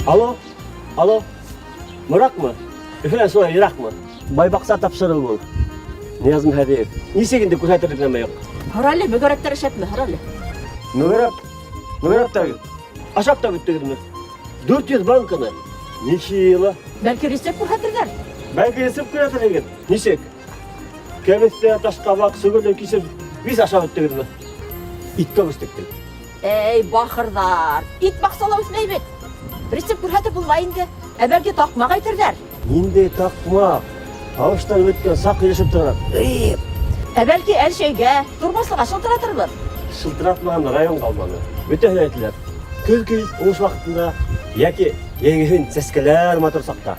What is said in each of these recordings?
Алло, алло, Моракмы? Өфөнән шулай еракмы? Байбаҡса тапшырыу был. Нияз Мөһәдиев. Нисек инде күрһәтерлек нәмә юҡ? Һора әле, мөгәрәктәр шәпме? Һора әле. Мөгәрәп, мөгәрәптәр ашап та бөттөгөҙмө? 400 банканы. Нихила. Бәлки рецепт күрһәтерҙәр? Бәлки рецепт күрһәтерһегеҙ. Нисек? Кәбеҫтә, ташҡабаҡ, сөгөлдөр кисеп, вис ашап бөттөгөҙмө? Иткә күстек ти. Эй, бахырҙар, ит баҡсала үҫмәй бит. Рецепт күрһәтеп булмай инде. Ә бәлки таҡмаҡ әйтерҙәр? Ниндәй таҡмаҡ? Тауыштан бөткән, саҡ һөйләшеп торалар. Эй, Ә бәлки Әлшәйгә, Тормаслыға шылтыратырбыҙ? Шылтыратмаған район ҡалманы. Бөтәһе лә әйтәләр. Көҙ кил уңыш ваҡытында йәки йәйгеһен сәскәләр матур саҡта.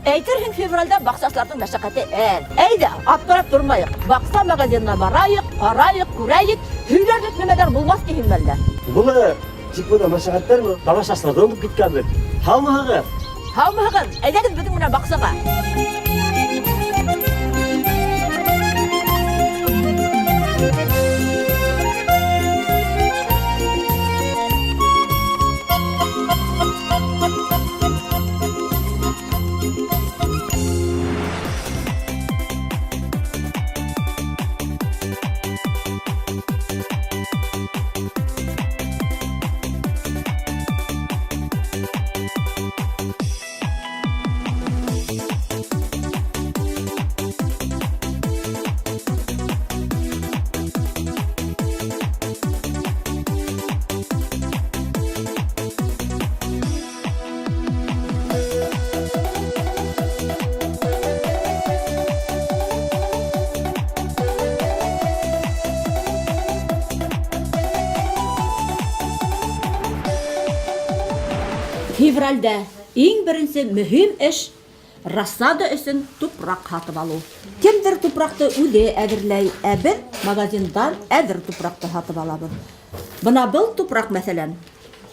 Әйтерһең, февралдә баҡсасыларҙың мәшәҡәте әҙ. Әйҙә, аптырап тормайыҡ. Баҡса магазинына барайыҡ, ҡарайыҡ, күрәйек. Һөйләрлек нәмәләр булмаҫ тиһеңме әллә? Булыр. Тик бында мәшәҡәттәрме? Тамашасыларҙы онотоп киткәнбеҙ. Һаумыһығыҙ! Һаумыһығыҙ! Әйҙәгеҙ беҙҙең менән баҡсаға. Февральдә иң беренсе мөһим эш рассада өсөн тупраҡ һатып алыу. Кемдер тупраҡты үҙе әҙерләй, ә беҙ магазиндан әҙер тупраҡты һатып алабыҙ. Бына был тупраҡ, мәҫәлән,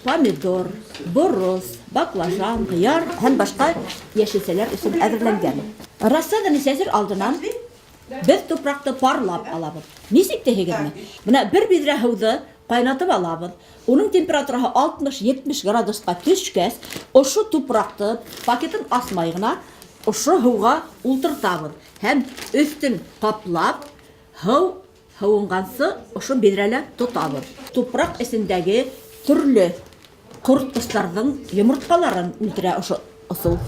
помидор, борос, баклажан, ҡыяр һәм башҡа йәшелсәләр өсөн әҙерләнгән. Рассаданы сәсер алдынан беҙ тупраҡты парлап алабыҙ. Нисек тиһегеҙме? Бына бер биҙрә һыуҙы ҡайнатып алабыҙ. Уның температураһы 60-70 градусҡа төшкәс, ошо тупраҡты пакетын асмай ғына ошо һыуға ултыртабыҙ һәм өҫтөн ҡаплап, һыу һыуынғансы ошо биҙрәлә тотабыҙ. Тупраҡ эсендәге төрлө ҡоротҡостарҙың йомортҡаларын үлтерә ошо ысул.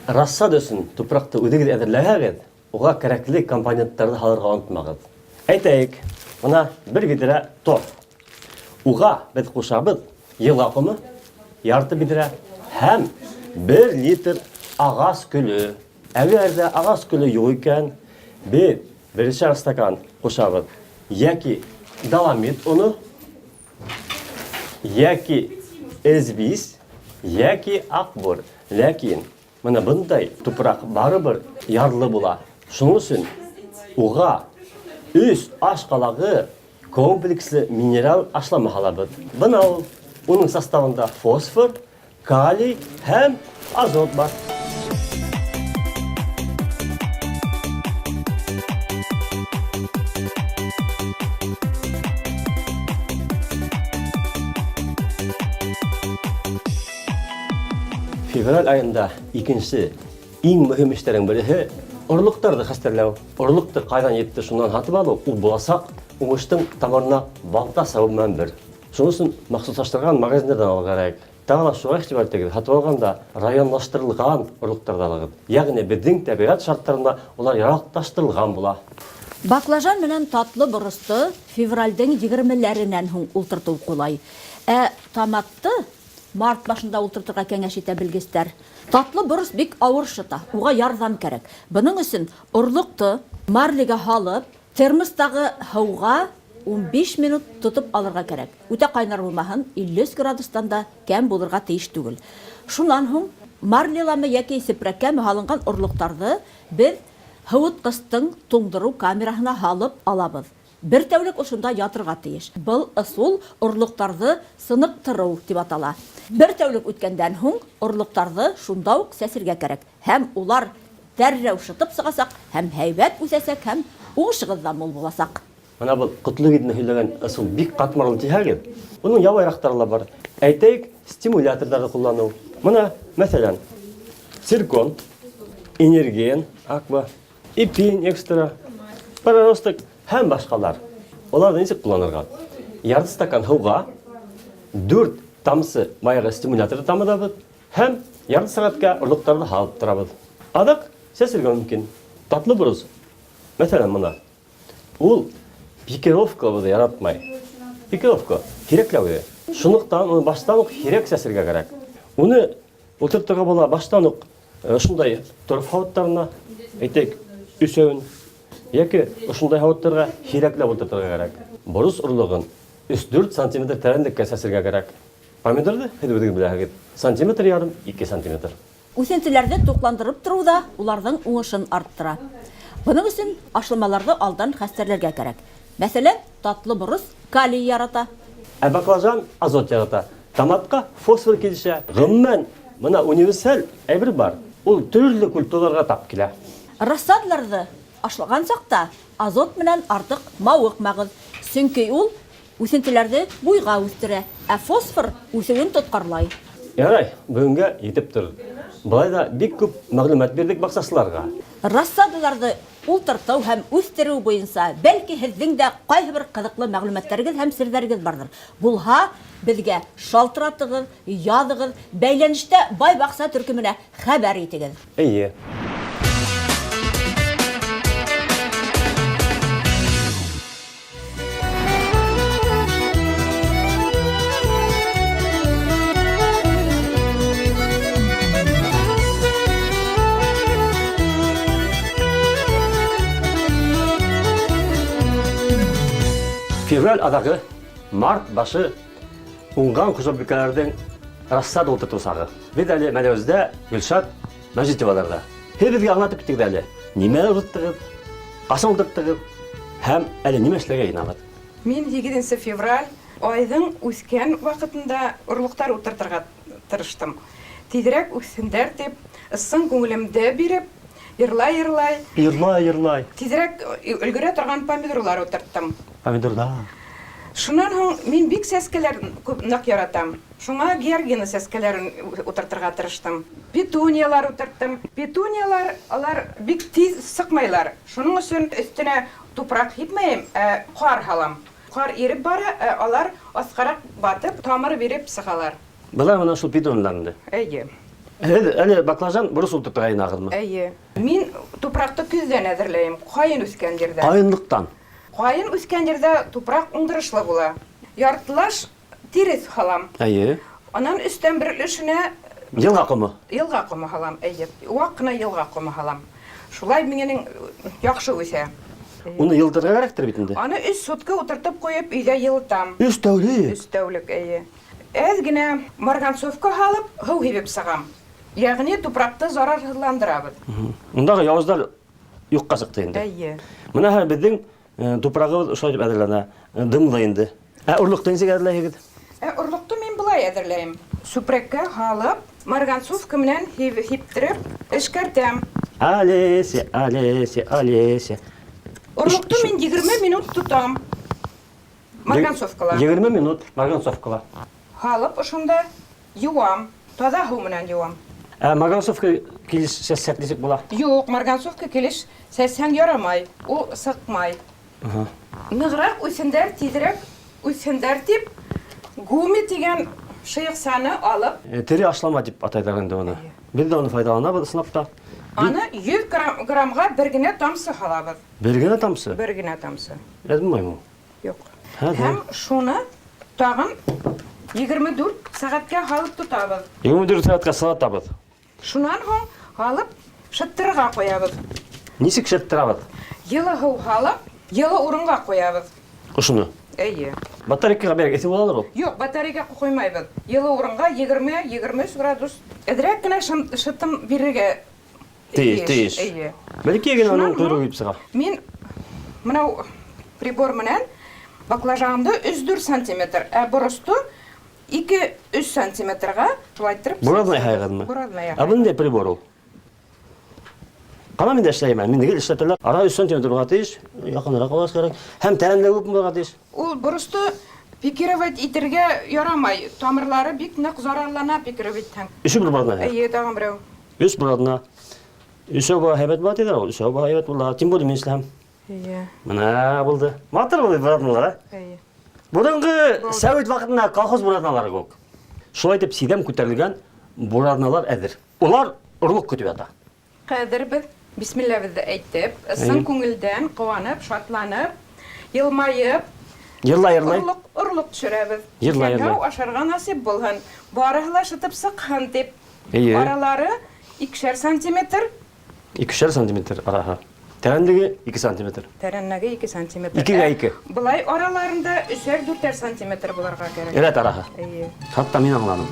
Рассада өсөн тупраҡты үҙегеҙ әҙерләһәгеҙ, уға кәрәкле компоненттарҙы һалырға онотмағыҙ. Әйтәйек, бына бер биҙрә торф. Уға беҙ ҡушабыҙ йылға ҡомо, ярты биҙрә һәм бер литр ағас көлө. Әгәр ҙә ағас көлө юҡ икән, беҙ берешәр стакан ҡушабыҙ йәки доломит оно, йәки эзвис, йәки аҡбур. Ләкин бына бындай тупраҡ барыбер ярлы була. Шуның өсөн уға өс аш ҡалағы комплекслы минерал ашлама һалабыҙ. Бына ул. Уның составында фосфор, калий һәм азот бар. Февраль айында икенсе иң мөһим эштәрҙең береһе орлоҡтарҙы хәстәрләү. Орлоҡто ҡайҙан етте, шунан һатып алыу, ул буласаҡ уңыштың тамырына балта сабыу менән бер. Шуның өсөн махсуслаштырған магазиндарҙан алырға кәрәк. Тағы ла шуға иғтибар итегеҙ, һатып алғанда районлаштырылған орлоҡтарҙы алығыҙ. Йәғни беҙҙең тәбиғәт шарттарына улар яраҡлаштырылған була. Баклажан менән татлы боросто февралдең егермеләренән һуң ултыртыу ҡулай. Ә томатты март башында ултыртырға кәңәш итә белгестәр. Татлы борос бик ауыр шыта, уға ярҙам кәрәк. Бының өсөн орлоҡто марлиға һалып, термостағы һыуға 15 минут тотоп алырға кәрәк. Үтә ҡайнар булмаһын, 53 градустан да кәм булырға тейеш түгел. Шунан һуң марлиламы йәки сепрәккәме һалынған орлоҡтарҙы беҙ һыуытҡыстың туңдырыу камераһына һалып алабыҙ. Бер тәүлек ошонда ятырға тейеш. Был ысул орлоҡтарҙы сыныҡтырыу тип атала. Бер тәүлек үткәндән һуң орлоҡтарҙы шунда уҡ сәсергә кәрәк. Һәм улар дәррәү шытып сығасаҡ, һәм һәйбәт үҫәсәк, һәм уңышығыҙ ҙа мул буласаҡ. Бына был Ҡотлогидны һөйләгән ысул бик ҡатмарлы тиһәгеҙ, уның ябайыраҡтары ла бар. Әйтәйек, стимуляторҙарҙы ҡулланыу. Мына, мәҫәлән, циркон, энерген, аква, эпин экстра, проросток һәм башҡалар. Уларҙы нисек ҡулланырға? Ярты стакан һыуға дүрт тамсы баяғы стимуляторҙы тамыҙабыҙ һәм ярты сәғәткә орлоҡтарҙы һалып торабыҙ. Аҙаҡ сәсергә мөмкин. Татлы борос, мәҫәлән, мына Ул пикировкабыҙҙы яратмай. Пикировка, һирәкләүе. Шунлыҡтан уны баштан уҡ һирәк сәсергә кәрәк. Уны ултыртырға була баштан уҡ ошондай торф һауыттарына, әйтәйек, өсәүен, йәки ошондай һауыттарға һирәкләп ултыртырға кәрәк. Борос орлоғон өс-дүрт сантиметр тәрәнлеккә сәсергә кәрәк. Помидорҙы һеҙ үҙегеҙ беләһегеҙ, сантиметр ярым, ике сантиметр. Үҫентеләрҙе туҡландырып тороу ҙа уларҙың уңышын арттыра. Бының өсөн ашламаларҙы алдан хәстәрләргә кәрәк. Мәҫәлән, татлы борос калий ярата. Ә баклажан азот ярата. Томатҡа фосфор килешә. Гомумән, бына универсаль әйбер бар, ул төрлө культураларға тап килә. Рассадаларҙы ашлаған саҡта азот менән артыҡ мауыҡмағыҙ, сөнки ул Үҫентеләрҙе буйға үҫтерә, ә фосфор үҫеүен тотҡарлай. Ярай, бөгөнгә етеп тор. Былай да бик күп мәгълүмат бирҙек баҡсасыларға. Рассадаларҙы ултыртыу һәм үҫтереү буйынса, бәлки, һеҙҙең дә ҡайһы бер ҡыҙыҡлы мәгълүматтарығыҙ һәм серҙәрегеҙ барҙыр. Булһа, беҙгә шалтыратығыҙ, яҙығыҙ, бәйләнештә Бай баҡса төркөмөнә хәбәр итегеҙ. Эйе. Февраль аҙағы, март башы уңған хужабикәләрҙең рассада ултыртыу сағы. Беҙ әле Мәләүездә Гөлшат Мәжитоваларҙа. Һеҙ беҙгә аңлатып китегеҙ әле, нимә ултырттығыҙ, ҡасан ултырттығыҙ һәм әле нимә эшләргә йыйынабыҙ? Мин һигеҙенсе февраль айҙың үҫкән ваҡытында орлоҡтар ултыртырға тырыштым. Тиҙерәк үҫһендәр дип, ысын күңелемде биреп, йырлай-йырлай. Йырлай-йырлай. Тиҙерәк өлгөрә торған помидорлар ултырттым. Помидорҙар. Шунан һуң мин бик сәскәләр күп нык яратам. Шуңа георгина сәскәләрен утыртырга тырыштым. Петуниялар утырттым. Петуниялар алар бик тиз сыкмайлар. Шуның өчен өстенә тупрак һипмәем, ә кар һалам. Кар иреп бара, ә алар аскарак батып, тамыр биреп сыгалар. Былар менә шул петуниялар инде. Әйе. Һеҙ әле баклажан борос ултыртырга йыйынагызмы? Әйе. Мин тупракты көздән әзерләйем, каен үскән җирдә. Каенлыктан. Каен үскән җирдә тупрак уңдырышлы була. Яртылаш тирес һалам. Әйе. Аннан өстән бер өлешенә Елга комы. Елга комы һалам, әйе. Вак кына елга комы һалам. Шулай минең яхшы үсә. Уны йылытырга кәрәктер бит инде. Аны өч сутка утыртып куеп, өйдә йылытам. Өч тәүлек? Өч тәүлек, әйе. Әз генә марганцовка һалып, һыу һибеп сыгам. Ягъни тупракты зарарсызландырабыз. Ундагы явызлар юкка чыкты инде. Әйе. Менә хәзер безнең э, тупрагыбыз ошолай дип әзерләнә. Э, дымлы инде. Ә орлыкты ничек әзерләйһегез? Ә орлыкты мин болай әзерләйм. Сүпрәккә һалып, марганцовка белән һиптереп эшкәртәм. Олеся, Олеся, Олеся. Орлыкты мин 20 минут тотам. Марганцовкала. 20 минут марганцовкала. Һалып ошонда юам. Таза һыу менән юам. Ә марганцовка килеш сәссәк ничек була? Юк, марганцовка килеш сәссәң ярамай. Ул сыкмай. Ныграк үсендәр, тизрәк үссендәр дип, гуми дигән шыекчаны алып. Тере ашлама дип атайлар инде аны. Без дә аны файдаланабыз ысынлап та. Аны 100 граммга бер генә тамчы һалабыз. Бер генә тамчы? Бер генә тамчы. Әз булмаймы ул? Юк. Һәм шуны тагын 24 сәгатькә һалып тотабыз. 24 сәгатькә сылатабыз. Шуннан һуң алып шыттырырга куябыз. Ничек шыттырабыз? Йылы һу һалып, йылы урынга куябыз. Ошоны? Әйе. Батарейкага бирәк эсе буладыр ул? Юк, батарейкага куймайбыз. Йылы урынга 20-23 градус. Әзрәк кенә шытым бирергә Тиеш, тиеш. Әйе. Бәләкәй генә аның койрыгы килеп чыга. Мин менә прибор белән баклажанымды 3-4 сантиметр, ә борысты 2-3 сантиметрга шулай иттереп. Буразна яһайгызмы? Буразна Ә бу нинди прибор ул? Кара мин дә эшләйм әле. Мине гел эшләтәләр. Ара 3 сантиметр булырга тиеш. Якынрак аласы кирәк. Һәм тәрәнлеге күпме булырга тиеш? Ул борысты Пикировать итергә ярамай. Тамырлары бик нык зарарлана пикировать итһәң. Өче бер буразна. Әйе, тагын берәү. Өч буразна. Өчәү була һәйбәт була диләр ул. Өчәү була һәйбәт була. Тем более мин эшләһәм. Әйе. Менә булды. Матур булды буразналар, ә? Әйе. Борынгы сәвит вакытында колхоз буразналары кебек. Шулай итеп сидәм күтәрелгән буразналар әзер. Улар орлык көтеп ята. Хәзер без бисмиллабызды әйтеп, ысын күңелдән куанып, шатланып, елмаеп, Йырлай-йырлай. Орлык, орлык төшерәбез. Йырлай-йырлай. Исән-һау ашарга насыйп булһын. Барыһы ла шытып сыкһын дип. Әйе. Аралары икешәр сантиметр. Икешәр сантиметр араһы. Тәрәнлеге 2 сантиметр. Тәрәнлеге 2 сантиметр. Икегә ике. Болай араларында өчәр, дүртәр сантиметр булырга кирәк. Рәт араһы. Әйе. Хатта мин аңладым.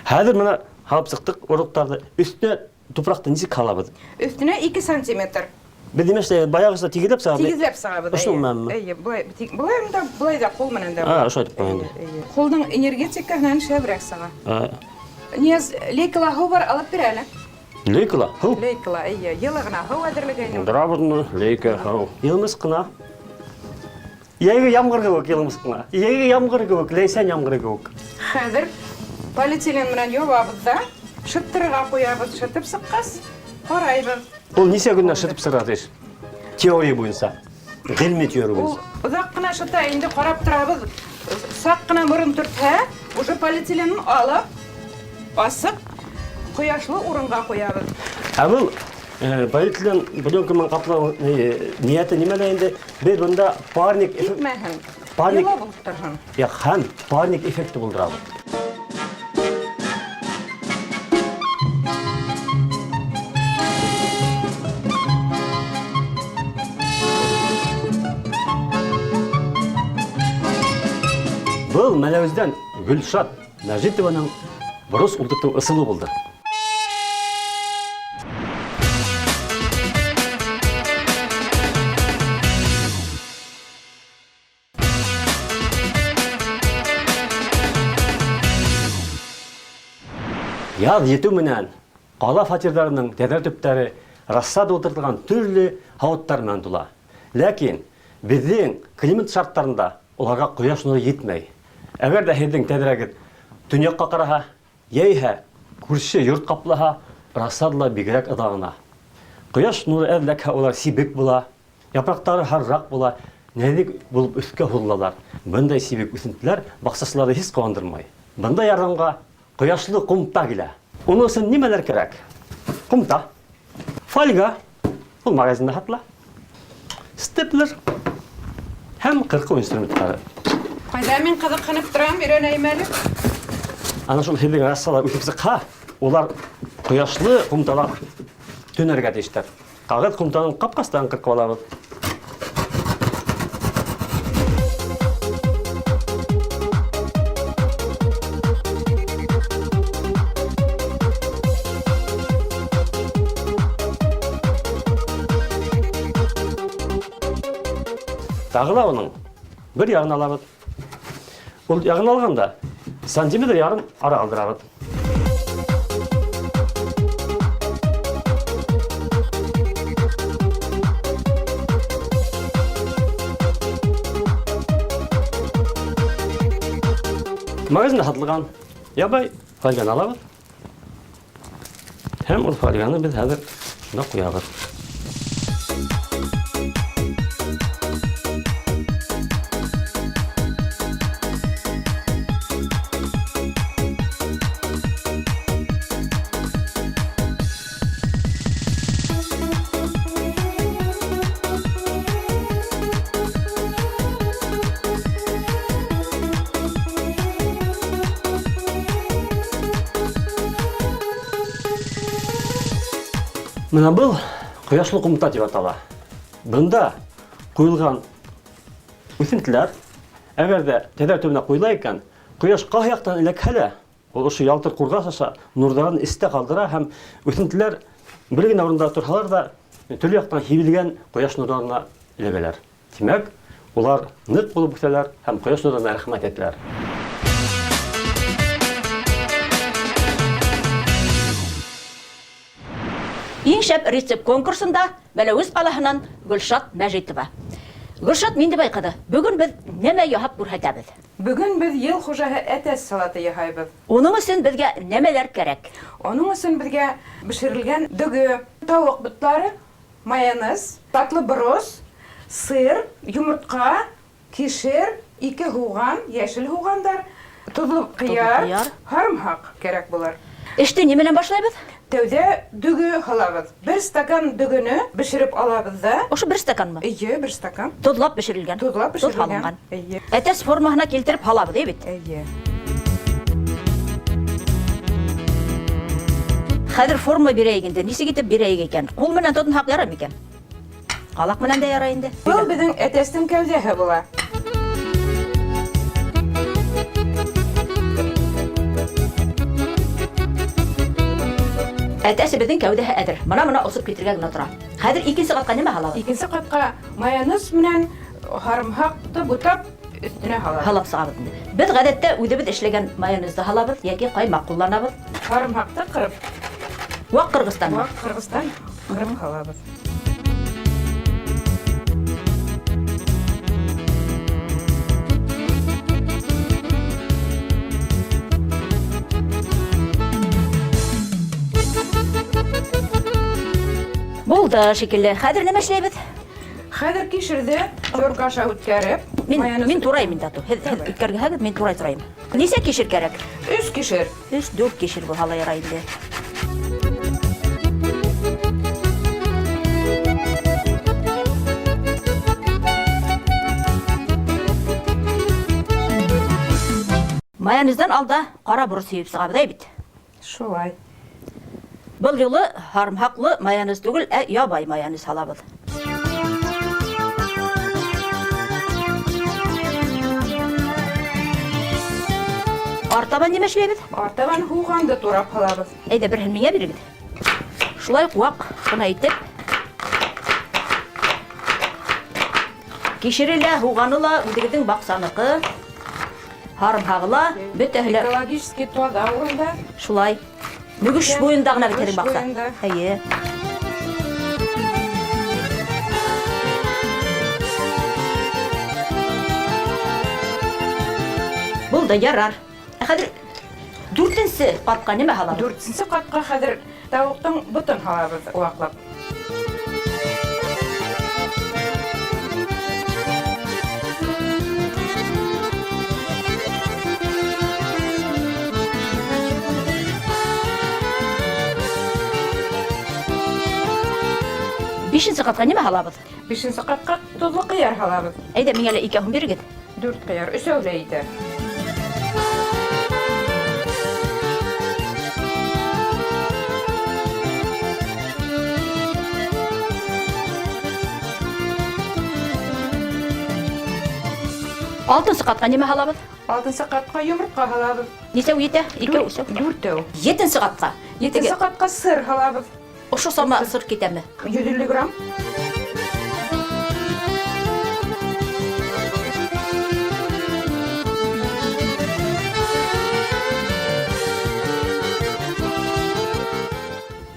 Хәзер менә һалып чыктык орлыкларны. Өстенә тупракты ничек һалабыз? Өстенә 2 сантиметр. Без нимә эшләйбез? Баягыча тигезләп чыгабыз. Тигезләп чыгабыз. Ошо менәнме? Әйе, болай, болай да, болай да кул менән дә. А, ошо айтып куй инде. Әйе. Кулның энергетикаһынан шәбрәк чыга. А. Нияз, лейкала һу бар, алып бир әле. Лейкала һу. Лейкала, әйе, йылы гына һу әзерләгән. Булдырабызмы? Лейка һу. Йылмыс кына. Йәйге ямгыр кебек йылмыс кына. Йәйге ямгыр кебек, ләйсән ямгыры кебек. Хәзер полиэтилен белән ябабыз да, шыттырырга куябыз. Шытып чыккач, карайбыз. Ул ничә көннән шытып чыга тиеш? Теория буенча. Гыйльми теория Ул буенча. озак кына шыта, инде карап торабыз. Сак кына морын төртһә, уже полиэтиленын алып, асык кояшлы урынга куябыз. Ә был полиэтилен пленка менән каплау нияте нимәдә инде? Без бында парник Кипмәһен. Парник Йылы булып торһын. Юк, һәм парник эффекты булдырабыз. Был Мәләүездән Гөлшат Мәжитованың борос ултыртыу ысулы булды. Яҙ етеү менән ҡала фатирҙарының тәҙрә төптәре рассада ултыртылған төрлө һауыттар менән тула. Ләкин беҙҙең климат шарттарында уларға ҡояш нуры етмәй. Әгәр ҙә һеҙҙең тәҙрәгеҙ төньяҡҡа ҡараһа, йәйһә күрше йорт ҡаплаһа, рассадала бигерәк ыҙағына. Ҡояш нуры әҙләкһә улар сибек була, япраҡтары һарыраҡ була, нәҙек булып өҫкә һуҙылалар. Бындай сибек үҫентеләр баҡсасыларҙы һис ҡыуандырмай. Бында ярҙамға ҡояшлы ҡумта килә. Уның өсөн нимәләр кәрәк? Ҡумта, фольга, ул магазинда һатыла, степлер һәм ҡырҡыу инструменттары. Ҡайҙа мин ҡыҙыҡһынып торам, өйрәнәйем әле. Ана шул һеҙҙең рассалар үҫеп сыҡһа, улар ҡояшлы ҡумтала төнәргә тейештәр. Ҡағыҙ ҡумтаның ҡапҡастарын ҡырҡып алабыҙ. Тағы ла уның бер яғын алабыҙ. Ул яғын алғанда сантиметр ярым ара алдырабыҙ. Магазинда һатылған ябай фольганы алабыҙ. Һәм ул фольганы беҙ хәҙер шунда ҡуябыҙ. Бына был ҡояшлы ҡумта тип атала. Бында ҡуйылған үҫентеләр, әгәр ҙә тәҙрә төбөнә ҡуйыла икән, ҡояш ҡайһы яҡтан эләкһә лә, ул ошо ялтыр ҡурғаш аша нурҙарын эстә ҡалдыра һәм үҫентеләр бер генә урында торһалар ҙа төрлө яҡтан һибелгән ҡояш нурҙарына эләгәләр. Тимәк, улар ныҡ булып үҫәләр һәм ҡояш нурҙарына рәхмәт әйтәләр. Иң шәп рецепт конкурсында Мәләүез ҡалаһынан Гөлшат Мәжитова. Гөлшат Миндебай ҡыҙы, бөгөн беҙ нәмә яһап күрһәтәбеҙ? Бөгөн беҙ ел хужаһы әтәс салаты яһайбыҙ. Уның өсөн беҙгә нәмәләр кәрәк? Уның өсөн беҙгә бешерелгән дөгө, тауыҡ ботлары, майонез, татлы борос, сыр, йомортҡа, кишер, ике һуған, йәшел һуғандар, тоҙло ҡыяр, һарымһаҡ кәрәк булыр. Эште ни менән башлайбыҙ? Тәүҙә дөгө һалабыҙ. Бер стакан дөгөнө бешереп алабыҙ да. Ошо бер стаканмы? Эйе, бер стакан. Тоҙлап бешерелгән. Тоҙлап Тоҙ бешерелгән. һалынған. Эйе. Әтәс формаһына килтереп һалабыҙ, эйе бит? Эйе. Хәҙер форма бирәйек инде. Нисек итеп бирәйек икән? Ҡул менән тотонһаҡ ярай микән? Ҡалаҡ менән дә ярай инде. Был беҙҙең әтәстең кәүҙәһе була. Әтәсебеҙҙең кәүҙәһе әҙер. Мына-мына осоп китергә генә тора. Хәҙер икенсе ҡатҡа нимә һалабыҙ? Икенсе ҡатҡа майонез менән һарымһаҡты бутап өҫтөнә һалабыҙ. Һалап сығабыҙ инде. Беҙ ғәҙәттә үҙебеҙ эшләгән майонезды һалабыҙ йәки ҡаймаҡ ҡулланабыҙ. Һарымһаҡты ҡырып. Ваҡ ҡырғыстанмы? Ваҡ ҡырғыстан ҡырып һалабыҙ. Булды шикелле. Хәҙер нәмә эшләйбеҙ? Хәҙер кишерҙе терка аша үткәреп, Мин, майонез мин турайым инде ату. Һеҙ, һеҙ үткәргәһегеҙ, мин турай торайым. Нисә кишер кәрәк? Өс кишер. Өс, дүрт кишер булһа ла ярай инде. Майонездан алда ҡара борос һибеп сығабыҙ, әй бит? Шулай. Был юлы һарымһаҡлы майонез түгел, ә ябай майонез һалабыҙ. Артабан нимә эшләйбеҙ? Артабан һуғанды турап һалабыҙ. Әйҙә, береһен миңә бирегеҙ. Шулай уҡ ваҡ ҡына итеп. Кишере лә, һуғаны ла үҙегеҙҙең баҡсаныҡы. Һарымһағы ла, бөтәһе лә. Экологический таҙа урында. Шулай. Нөгөш буйында ғына бит һеҙҙең Нөгөш баҡса. буйында. Эйе. Булды, ярар. Ә хәҙер дүртенсе ҡатҡа нимә һалабыҙ? Дүртенсе ҡатҡа хәҙер тауыҡтың ботон һалабыҙ ваҡлап. Бишенсе ҡатҡа нимә һалабыҙ? Бишенсе ҡатҡа тоҙло ҡыяр һалабыҙ. Әйҙә, миңә лә икәүһен бирегеҙ. Дүрт ҡыяр, өсәү лә итә. Алтынсы ҡатҡа нимә һалабыҙ? Алтынсы ҡатҡа йомортҡа һалабыҙ. Нисәү етә? Икәү, өсәү? Дүртәү. Етенсе ҡатҡа. Етенсе ҡатҡа сыр һалабыҙ. Ошо сама сыр китәме? 150 грамм.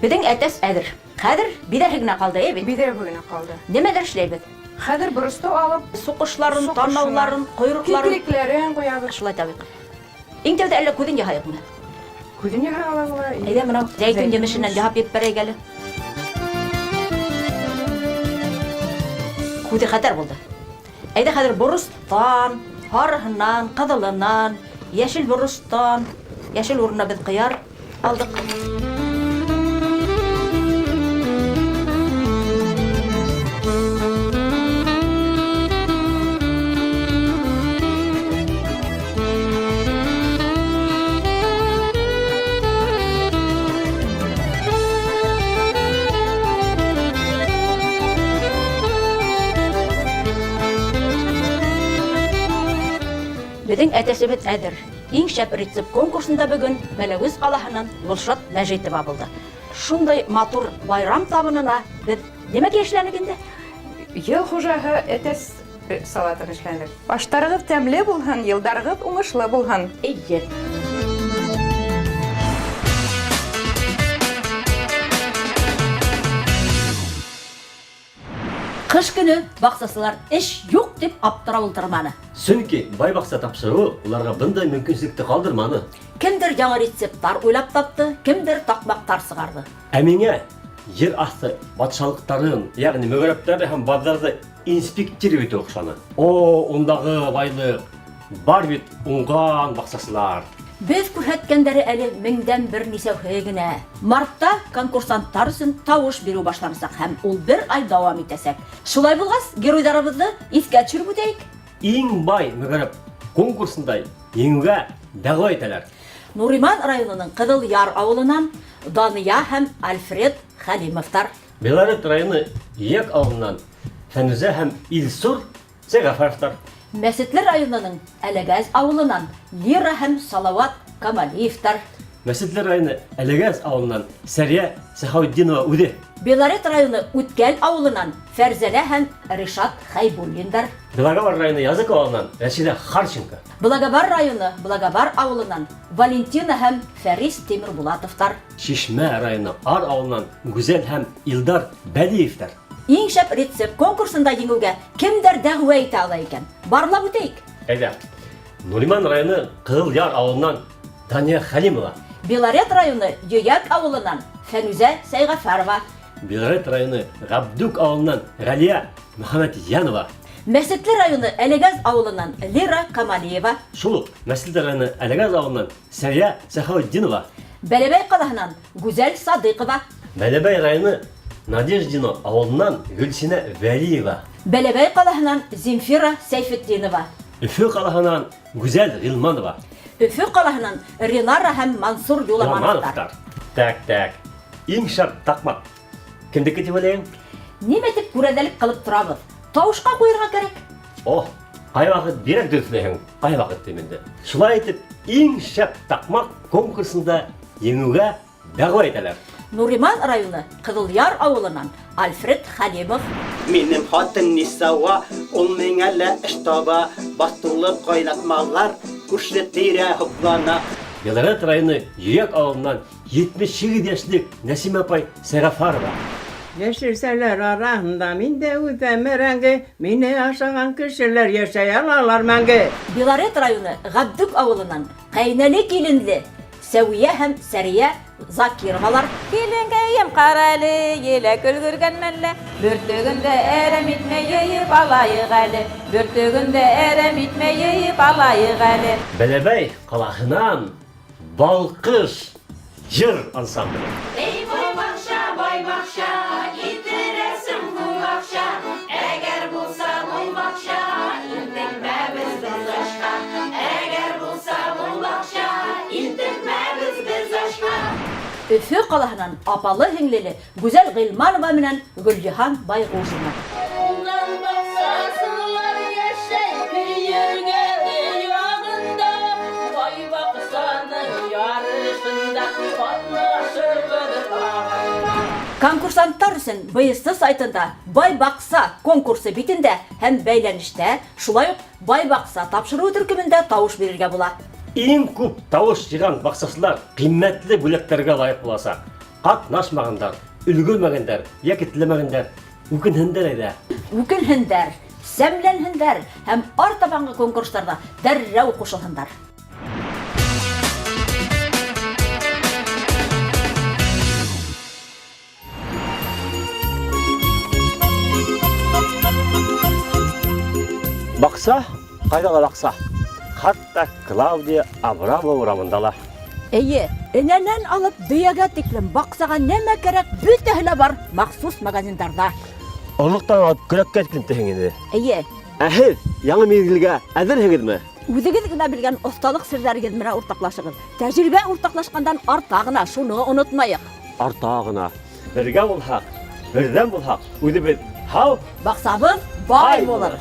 Беҙҙең әтәс әҙер. Хәҙер биҙәре генә ҡалды, әй бит? Биҙәре генә ҡалды. Нимәләр эшләйбеҙ? Хәҙер боросто алып, Суҡышларын, Суҡышын, танауларын, ҡойроҡларын. Кикрикләрен ҡуябыҙ. Шулай табиҡ. Иң тәүҙә әллә күҙен яһайыҡмы? Күҙен яһай ала була. Әйҙә, мынау зәйтүн емешенән яһап ебәрәйек әле. Күҙе хәтәр булды. Әйҙә хәҙер боростан, һарыһынан, ҡыҙылынан, йәшел боростан, йәшел урынына беҙ ҡыяр алдыҡ. Беҙҙең әтәсебеҙ әҙер. Иң шәп рецепт конкурсында бөгөн Мәләүез ҡалаһынан Гөлшат Мәжитова булды. Шундай матур байрам табынына беҙ нимәгә эшләнек инде? Йыл хужаһы әтәс салатын эшләнек. Аштарығыҙ тәмле булһын, йылдарығыҙ уңышлы булһын. Эйе. Кыш көне бакчасылар эш юк дип аптырап утырманы. Сөнки Бай бакча тапшыруы уларга бындай мөмкинселекте калдырманы. Кемдер яңа рецептлар уйлап тапты, кемдер такмаклар сыгарды. Ә миңа ер асты батшалыктарын, ягъни мөгәрәпләрне һәм базларны инспектировать итү охшаны. О, ундагы байлык! Бар бит уңган бакчасылар. Без күрһәткәндәре әле меңдән бер нисәүһе генә. Мартта конкурсантлар өчен тавыш бирү башланачак һәм ул бер ай дәвам итәчәк. Шулай булгач, геройдарыбызны искә төшереп үтәйек. Иң бай мөгәрәп конкурсында еңүгә дәгъва итәләр. Нуриман районының Кызыл Яр авылынан Дания һәм Альфред Хәлимовтар. Белорет районы Ияк авылыннан Фәнүзә һәм Илсур Сәйгафаровтар. Мәсетле районының Әләгәз авылынан Лира һәм Салават Камалиевтар. Мәсетле районы Әләгәз авылыннан Сәрия Сәхаутдинова үзе. Белорет районы Үткәл авылынан Фәрзәнә һәм Ришат Хәйбуллиндар. Благовар районы Язык авылыннан Рәшидә Харченко. Благовар районы Благовар авылынан Валентина һәм Фәрис Тимербулатовтар. Чишмә районы Ар авылыннан Гүзәл һәм Илдар Бәдиевтар. Иң шәп рецепт конкурсында җиңүгә кемдер дәгъва итә ала икән? Барлап үтәйек. Әйдә. Нуриман районы Кызыл Яр авылыннан Дания Хәлимова. Белорет районы Йөяк авылыннан Фәнүзә Сәйгафарова. Белорет районы Габдүк авылыннан Галия Мөхәммәтьянова. Мәсетле районы Әлегәз авылыннан Лира Камалиева. Шул ук Мәсетле районы Әлегәз авылыннан Сәрия Сәхәветдинова. Бәләбәй калаһынан Гүзәл Садыйкова. Бәләбәй районы Надеждино авылыннан Гөлсинә Вәлиева. Бәләбәй калаһынан Земфира Сәйфетдинова. Өфө калаһынан Гүзәл Гыйлманова. Өфө калаһынан Ринара һәм Мансур Юламановтар. Так, так. Иң шәп такмак. Кемдеке дип уйлыйң? Нимә дип күрәзәлек кылып торабыз? Тавышка куерга кәрәк. О, кайвакыт бирәк дөресләйһең, кайвакыт дим инде. Шулай итеп, иң шәп такмак конкурсында еңүгә дәгъва итәләр. Нуриман районы Кызыл Яр авылыннан Альфред Хәлимов. Минем хатын Нисава, ул миңа лә эш таба, баш тулы кайнатмалар, күрше тирә һоклана. Белорет районы Йөяк авылыннан 78 яшьлек Нәсимә апай Сәгафарова. Яшелчәләр арасында мин дә үсәм өрәңге, Мине ашаган кешеләр яшәй алалар мәңге. Белорет районы Габдүк авылыннан кәйнәле-киленле Сәвия һәм Сәрия Закировалар. Киленкәем, карале, еләк өлгергән мәллә? Бөртеген дә әрәм итмәй йыеп алайык әле, Бөртеген дә әрәм итмәй йыеп алайык әле. Бәләбәй каласынан Балкыш җыр ансамбле. Эй, бай бакча, бай бакча, китерәсең күп акча. Әгәр булса мул бакча, интекмәбез без ачка. Әгәр булса мул бакча, интекмәбез без ачка. Өфө калаһынан апалы-һеңлеле Гүзәл Гыйльманова менән Гөлҗиһан Байгужина. Уңган баксасылар яшәй Көергәне ягында, Бай баксаның ярышында катнашырбыз тагын. Конкурсантлар өчен БСТ сайтында Бай бакса конкурсы битендә һәм бәйләнештә, шулай ук Бай бакса тапшыруы төркемендә тавыш бирергә була. Иң күп тавыш җыйган баксачылар кыйммәтле бүләкләргә лаек булачак. Катнашмагандар, өлгермәгәндәр яки теләмәгәндәр үкенһендәр әйдә. Үкенһендәр, сәмләнһендәр һәм артабангы конкурсларда дәррәү кушылһындар. Бакса, кайда ла бакса. Хатта Клавдия Абрамова урамында ла. Эйе, энәнән алып дөягә тиклем баксага нәмә кәрәк, бөтәһе лә бар махсус магазиндарда. Орлыҡтан алып көрәккә тиклем тиһең инде. Эйе. Ә һеҙ яңы миҙгелгә әҙерһегеҙме? Үҙегеҙ генә белгән оҫталыҡ серҙәрегеҙ менән уртаҡлашығыҙ. Тәжрибә уртаҡлашҡандан арта ғына, шуны онотмайыҡ. Арта ғына. Бергә булһаҡ, берҙәм булһаҡ, үҙебеҙ һау, баҡсабыҙ бай булыр.